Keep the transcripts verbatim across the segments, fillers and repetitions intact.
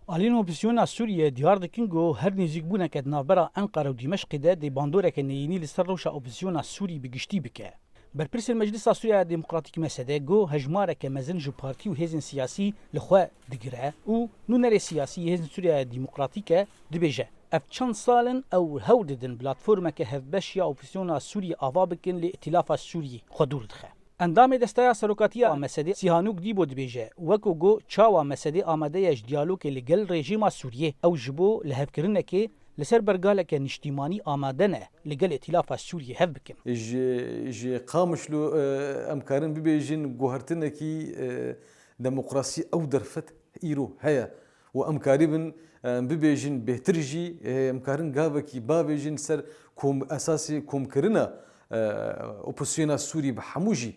Aliyên opozîsyona Sûriyê diyar dikin ku her nêzîkbûneke di navbera Enqere û Dîmeşqê de dê bandoreke neyînî li ser rewşa opozîsyona Sûrî bi giştî bike. Berpirsên Meclisa Sûriya Demokratîk, M S D, got hejmareke mezin ji partî û hêzên siyasî li xwe digire û nûnerê siyasî yê Hêzên Sûriya Demokratîk e, dibêje, ev çend sal in ew hewl didin platformeke hevbeş ya opozîsyona Sûrî ava bikin, lê Îtîlafa Sûrî xwe dûr dixe. Endamê Desteya Serokatiya M S D, Sîhanûk Dîbo, dibêje, weko got, çawa M S D amade ye ji diyalogê li gel rejîma Sûriyê, ew ji bo lihevkirinekê li ser bergaleke niştîmanî amade ne li gel Îtîlafa Sûriyê hev bikin. Ji, ji Qamişlo, e, em karin bibêjin guhertinekî, e, demokrasî ew derfet îro heye û em karibin, e, em bibêjin bêhtir jî, e, em karin gavekî bavêjin ser kom-, esasê komkirina, e, opozisyona Sûrî bi hemû jî.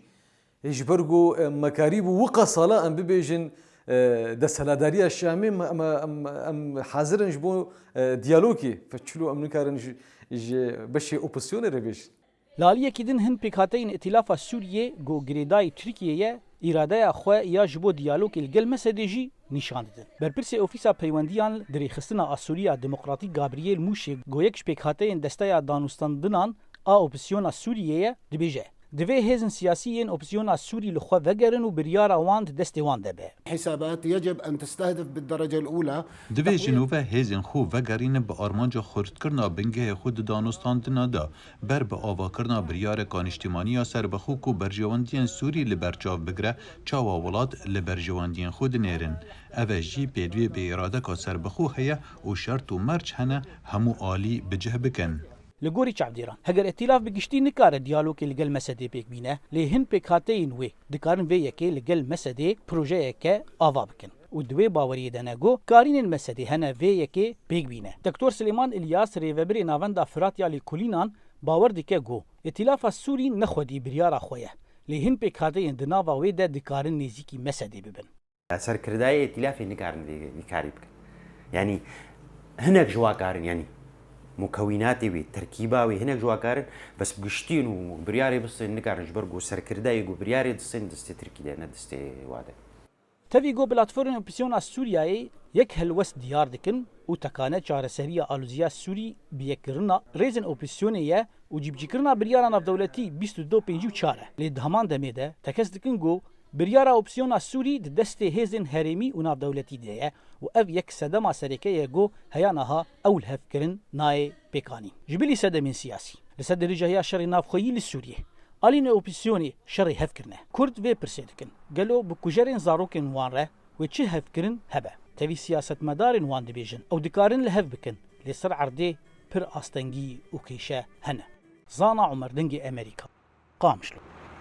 Ê, ji ber ku, e, me karîbû wiqa sala em bibêjin, e, desthilatdariya Şamê, me, me, em, em hazir in ji bo, e, diyalogê. Fe çilo em nikarin ji, ji beşê opozisyonê re bêjin. Li aliyekî din hin pêkhateyên Îtîlafa Sûriyê ku girêdayî Tirkiyê ye, îradeya xwe ya ji bo diyalogê li gel M S D'ê jî nîşan didin. Berpirsê Ofîsa Peywendiyan li Rêxistina a Sûriya Demokratîk Gabriel Mûşê ku yek ji pêkhateyên Desteya Danûstandinan a Opozîsyona Sûriyê ye, dibêje, divê hêzên siyasî yên opozîsyona Sûrî li xwe vegerin û biryara wan di destê wan de be. حسابات يجب أن تستهدف بالدرجة الأولى. Divê ji nû ve hêzên xwe vegerînin bi armanca xurtkirina bingehê xwe di danûstandina de, ber bi avakirina biryareka niştîmanî ya serbixwe ku berjewendiyên Sûrî li ber çav bigire, çawa welat li berjewendiyên xwe dinêrin. Ev e jî pêdivê bi îradeka serbixwe heye û şert û merc hene hemû alî bi cih bikin. Li gorî çavdêran, heger Îtîlaf bi giştî nikare diyalogê li gel M S D'ê pêk bîne, lê hin pêkhateyên wê dikarin vê yekê li gel M S D'ê projeyeke ava bikin û di wê baweriyê de ne ku karînên M S D'ê hene vê yekê pêk bîne. Doktor Silêman Îlyas, rêvebirê Navenda Firat ya Lêkolînan, bawer dike ku Îtîlafa Sûrî ne xwedî biryara xwe ye, lê hin pêkhateyên di nava wê de dikarin nêzîkî M S D'ê bibin. Serkirdayê Îtîlafê nikarin vê, vê karî bikin. Yanî hinek ji wa karin, yanî mukewînatê wê, terkîba wê, hinek ji wa karin, bes bi giştî û biryarê bistên nikarin, ji ber ku serkirdayê ku biryarê distên destê Tirkî de, ne destê wa de. Tevî ku Platformên Opozîsyona Sûriyeyê yek helwest diyar dikin û tekane çareseriya aloziya Sûrî bi yekkirina rêzên opozîsyonê ye û cîbicîkirina biryara navdewletî bîst û du pêncî û çar e. Lê di heman demê de tekez dikin ku biryara opsiyona Sûrî di destê hêzên herêmî û navdewletî de ye û ev yek sedema sereke ye ku heya niha ew lihevkirin nayê pêkanîn. Ji bilî sedemên siyasî, li ser dirêjahiya şerê navxweyî li Sûriyê, alînê opsiyonê şerê hev kirine. Kurd vê pirsê dikin, gelo bi kujerên zarokên wan re wê çi hevkirin hebe? Tevî siyasetmedarên wan dibêjin, ew dikarin li hev bikin, lê ser erdê pir astengî û kêşe hene. Zana Omer, Dengê Emerîka, Qamişlo.